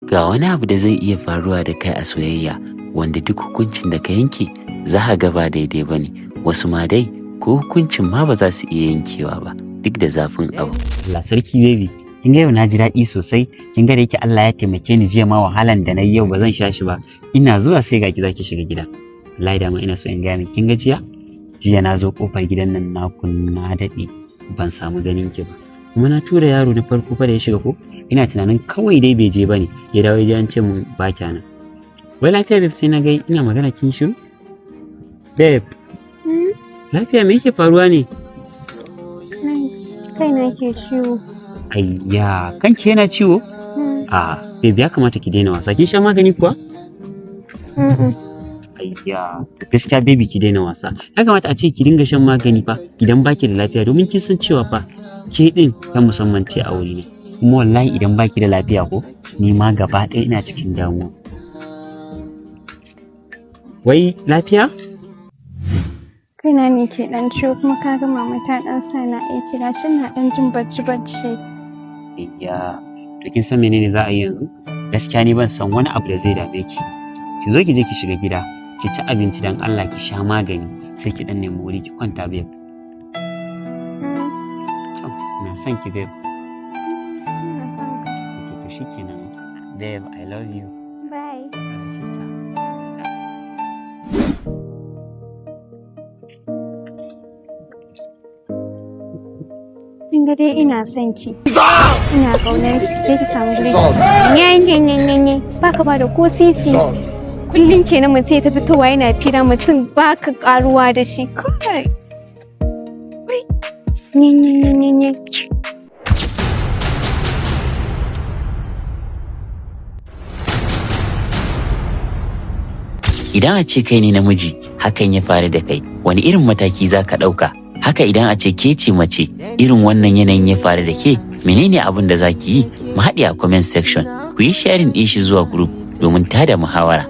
Ga wani abu da zai iya faruwa da kai a soyayya wanda duk hukuncin da ka yanke za ka ga ba daidai ba ne, wasu ma dai ko hukuncin ma ba za su iya yankewa ba duk da zafin abu. Allah sarki, baby. Kin ga yau na ji daɗi sosai. Kin ga da yake Allah ya taimake ni, jiya ma wahalan da na yi yau ba zan sha shi ba. Ina zuwa sai ga ki zaki shiga gida. Wallahi dama ina so in gaya miki, kin ga jiya? Jiya na zo kofar gidan nan naku, na daɗe ban samu ganin ki ba. Kuma na tura yaro na farko fa da ya shiga ko, ina tunanin kawai dai bai je ba ne, ya dawo ya an ce mun ba nan. Wai lafiya, babe? Sai na ga ina magana kin shiru? Babe. Lafiya? Me yake faruwa ne? Kaina ke ciwo. Ayya, kanki yana ciwo? A, babe, ya kamata ki daina wasa. Kin sha magani kuwa? Ayya, gaskiya baby, ki daina wasa. Ya kamata a ce ki dinga shan magani fa idan baki da lafiya, domin kin san cewa fa ke din ta musamman ce a wurina. Kuma wallahi idan baki da lafiya ko, ni ma gaba ɗaya ina cikin damuwa. Wai lafiya? Kaina ne ke ɗan ciwo, kuma ka ga mama ta ɗan sa na aiki, gashi na ɗan jin bacci bacci. Ayya, to kin san menene za a yi yanzu? Gaskiya ni ban san wani abu da zai dame ki. Ki zo ki je ki shiga gida, ki ci abinci, dan Allah ki sha magani, sai ki dan nemi wuri ki kwanta, babe. To, ina son ki, babe. Ina son ka. Okay, to shikenan. Babe, I love you. Bye. Shita. Kin ga dai ina son ki. Ina ƙaunar ki. Je ki samu guri. Nye nye nye nye nye. Baka ba da ko sisi. Kullum kenan mutum ya ta fitowa yana fira, mutum baka karuwa da shi. Kai. Wai. Nye nye nye nye nye. Idan a ce kai ne namiji hakan ya faru da kai, wani irin mataki za ka ɗauka? Haka idan a ce ke ce mace irin wannan yanayin ya faru da ke, menene abin da za ki yi? Mu haɗe a comment section, ku yi sharing ɗin shi zuwa group domin tada muhawara.